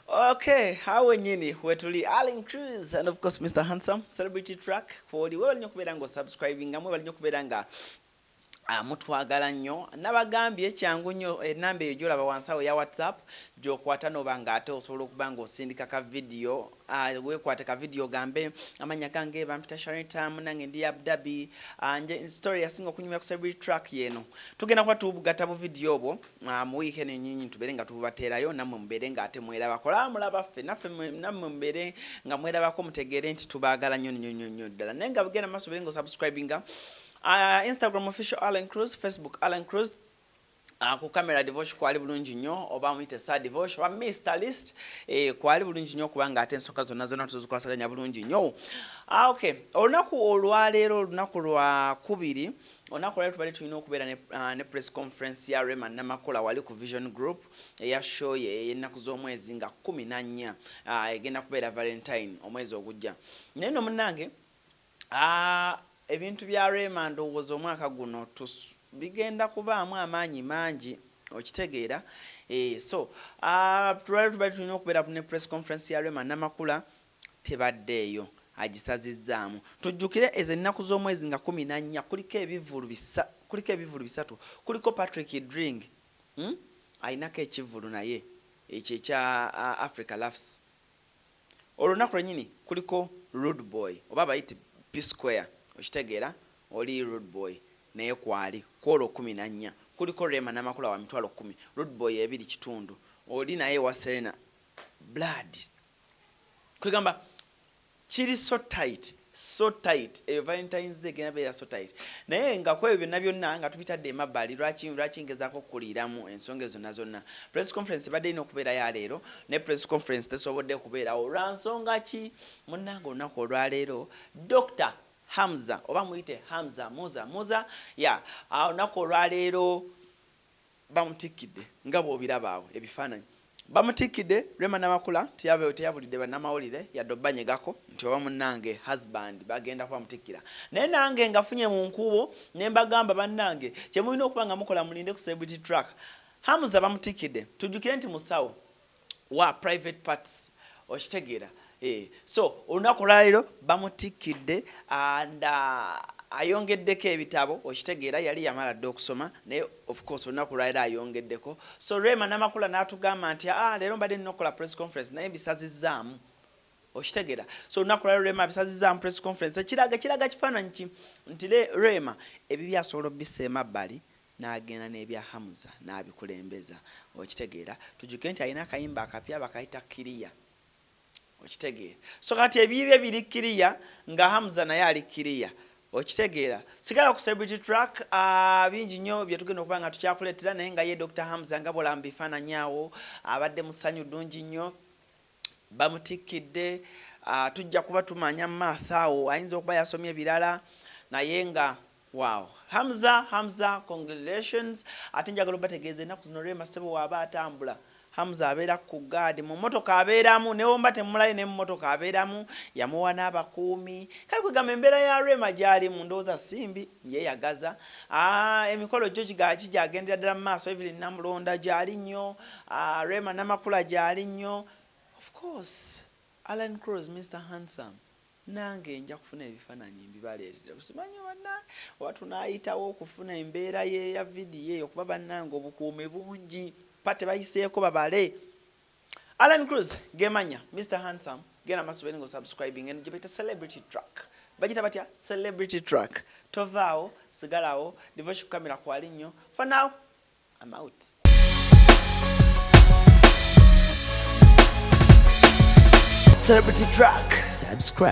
Okay, awo nyini wetuli, Allen Cruz and of course Mr Handsome, Celebrity Track kwoli. Wewe nnyo okubeera nga osubscribinga, mwebale nnyo okubeera nga mutwagala nnyo. Nabagambye kyangu nnyo, enamba eyo gyolaba wansi awo ya WhatsApp gyokwata noba nga ate osobola okuba nga osindika ka video. Wekwate ka video, gambe amanya gange bampita Sharita, munange ndi Abu Dhabi. Nje story yasinga okunyumira ku Celebrity Track yeno. Tugenda kuba tugatta bu video obwo mu wiiki eno ennyinyi, tubeere nga tububateerayo, nammwe mubeere nga ate mwerabako. Laba mulaba ffe naffe, nammwe mubeere nga mwerabako, mutegeere nti tubaagala nnyo nnyo nnyo nnyo ddala. Naye nga bugenda maaso, beere nga osubscribinga. Instagram official Allen Cruz, Facebook Allen Cruz. Ku kamera Divosh kwali bulungi nnyo, oba muyite Sir Divosh oba Mr List, kwali bulungi nnyo kubanga ate ensonga zonna zonna tuzikwasaganya bulungi nnyo. Okay, olunaku olwaleero, olunaku lwa kubiri, olunaku olwaleero tubadde tulina okubeera ne press conference ya Rema Namakula wali ku Vision Group eya show ye ey'ennaku z'omwezi nga 14, egenda kubeera Valentine omwezi ogujja. Naye no munnange, ebintu bya Rema ndowooza omwaka guno bigenda kubaamu amaanyi mangi, okitegeera? So tulwaliro tubadde tulina okubeera ne press conference ya Rema Namakula, tebaddeeyo, agisazizzaamu. Tujjukire ezo ennaku z'omwezi nga 14 kuliko ebivvulu bisatu. Kuliko Patrick Dring, Ayinako ekivvulu naye ekyo ekya Africa Laughs. Olunaku lwennyini kuliko Rude Boy oba bayite P Square, okitegeera? Oli Rude Boy naye kwali kwolwo 14. Kuliko Rema Namakula wa 10,000, Rude Boy ebiri kitundu, oli naye wa Serena Blood. Kwegamba kiri so tight, so tight. Eyo Valentines Day genda beera so tight. Naye nga kwebyo byonna byonna nga tubitadde emabbali, lwaki ngezaako okukuliiramu ensonga ezo zonna zonna? Press conference ebadde erina okubeera ya leero, ne press conference tesobodde kubeerawo. Lwa nsonga ki? Munnange, olunaku olwaleero Dr Hamza, oba muyite Hamza Muza Muza ya olunaku olwaleero bamutikkidde nga bw'obiraba awo ebifaananyi. Bamutikkidde Rema Namakula, teyabulidde bannamawulire yadde obbanyegako nti oba munnange husband bagenda kuba mutikkira. Naye nange nga funye mu nkubo ne mbagamba, bannange, kyemulina okuba nga mukola, mulinde ku Celebrity Track. Hamza bamutikkidde. Tujjukire nti musawo wa private parts, okitegeera? So olunaku olwaleero bamutikkidde and ayongeddeko ebitabo, okitegeera? Yali yamala dde okusoma, naye of course olunaku olwaleero ayongeddeko. So Rema Namakula n'atugamba nti, "Ah, leero mbadde nina okukola press conference, naye mbisazizzaamu," okitegeera? So olunaku olwaleero Rema abisazizaamu press conference. Ekiraga kiraga kifaananyi ki? Nti Rema ebibyo asobola obisa emabbali n'agenda n'ebya Hamza n'abikulembeza, okitegeera? Tujjuke nti alina akayimba akapya bakayita Kiriya, okitegeera? So kati ebibye biri kiriya, nga Hamza naye ali kiriya, okitegeera? Sigala ku Celebrity Track, bingi nnyo bye tugenda okuba nga tukyakuleetera. Naye nga ye Dr Hamza, nga bwolaba mu bifaananyi awo, abadde mu ssanyu ddungi nnyo, bamutikkidde. Tujja kuba tumanya mu maaso awo, ayinza okuba yasomye ebirala. Naye nga wow, Hamza, Hamza, congratulations. Ate njagala obategeeza, ennaku zino Rema ssebo waaba atambula, Hamza abeera ku gaadi mu mmotoka, abeeramu newomba temulayo ne mmotoka abeeramu, yamuwa n'abakuumi. Kale kwegamba embeera ya Rema gy'alimu ndowooza simbi yeeyagaza. Emikolo gyo kigyagendera ddala mu maaso. Evelyn Namulonda gy'ali nnyo, Rema Namakula gy'ali nnyo, of course Alan Cruz, Mr Handsome. Nange nja kufuna ebifaananyi mbibaleetere. Simanyi oba tunaayitawo okufuna embeera ye ya vidiyo eyo, kuba bannange obukuumi bungi pa tebayiseeko babale. Alan Cruz gemanya Mr Handsome. Genda maaso bere nga osubscribing. Eno gye bayita Celebrity Track. Bagita batya? Celebrity Track. Tovaawo, sigalawo. Divoshi ku kamera kwali nnyo. For now, I'm out. Celebrity Track. Subscribe.